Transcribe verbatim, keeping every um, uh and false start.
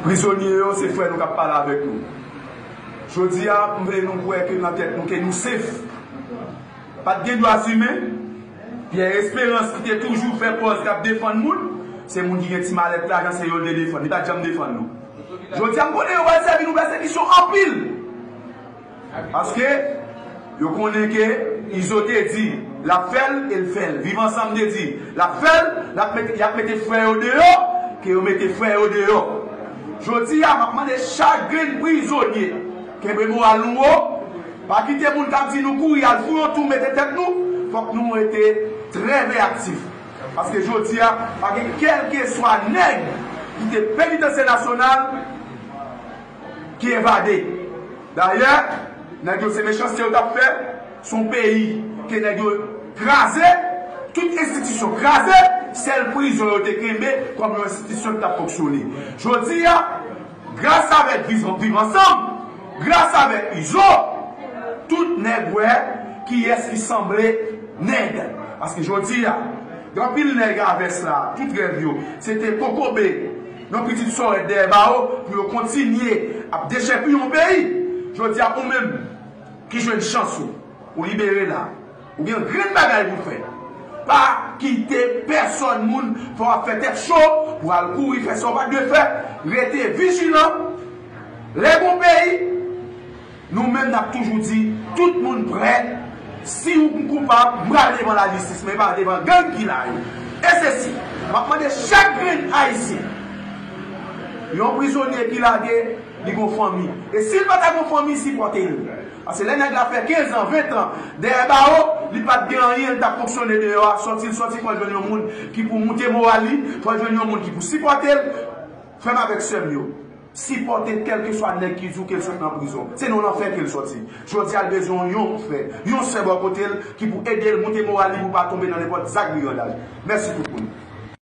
Prizonye yo, se frè nou k ap pale avèk nou. Jodi a, m vle nou kwè ke nan tèt nou, ke nou sef. Pa t gen dwa imen. Pierre Espérance ki te toujou fè pòz k ap defann moun, se moun ki gen ti malèt lajan, se yo l te defann. Li pa t janm defann nou. Jodi a, m konnen yo pral sèvi nou pèsekisyon anpil. Paske yo konnen ke Izo te di l ap fè l e l fè l. Viv Ansanm te di l ap fè l, l ap mete, y ap mete frè yo deyò, ke yo mete frè yo deyò. Jodi a, m ap mande chak grenn prizonye, kenbe moral nou wo, pa kite moun k ap di nou kouri al fou yon tou mete tèt nou, fòk nou rete trè veyaktif. Paske jodi a, pa gen kèlkeswa nèg ki te penitansye nasyonal ki evade. Dayè, nèg yo se mechanste yo t ap fè, se yon peyi ke nèg yo kraze, tout enstitisyon kraze, sèl prizon yo te kenbe kòm yon enstitisyon ki t ap fonksyone. Jodi a, gras avèk Viv Ansanm, gras avèk Izo, tout nèg wè kiyès ki sanble nèg. Paske jodi a, gen anpil nèg a vès la, tout rèv yo, se te kokobe yon pitit sòrèt dèyè bawo pou yo kontinye ap dechèpiye yon peyi. Jodi a, ou menm ki jwenn chans ou, ou libere la, ou gen grenn bagay pou fè. Pa kite pèsòn moun fè w ap fè tèt cho pou al kouri fè sa w pa dwe fè. Rete vijilan. Lè gon peyi, nou menm n ap toujou di, tout moun prè. Si ou koupab, m pral devan lajistis, men pa devan gang ki la yo. E se si, m ap mande chak grenn Ayisyen, yon prizonye ki lage, li gon fanmi. E si l pa ta gon fanmi, sipòte l. Paske lè nèg la fè kenz an, ven an dèyè bawo, li pa t gen anyen, li t ap fonksyone deyò a, sòti l sòti, fò l jwenn yon moun ki pou moute moral li, fò l jwenn yon moun ki pou sipòte l. Frè m avèk sè m yo, sipòte kèlkeswa nèg ki di w ke l sot nan prizon. Se nan lanfè ke l sòti. Jodi a, l bezwen yon frè, yon sè bò kote l ki pou ede l moute moral li pou l pa tonbe nan nenpòt zak brigandaj. Mèsi tout moun.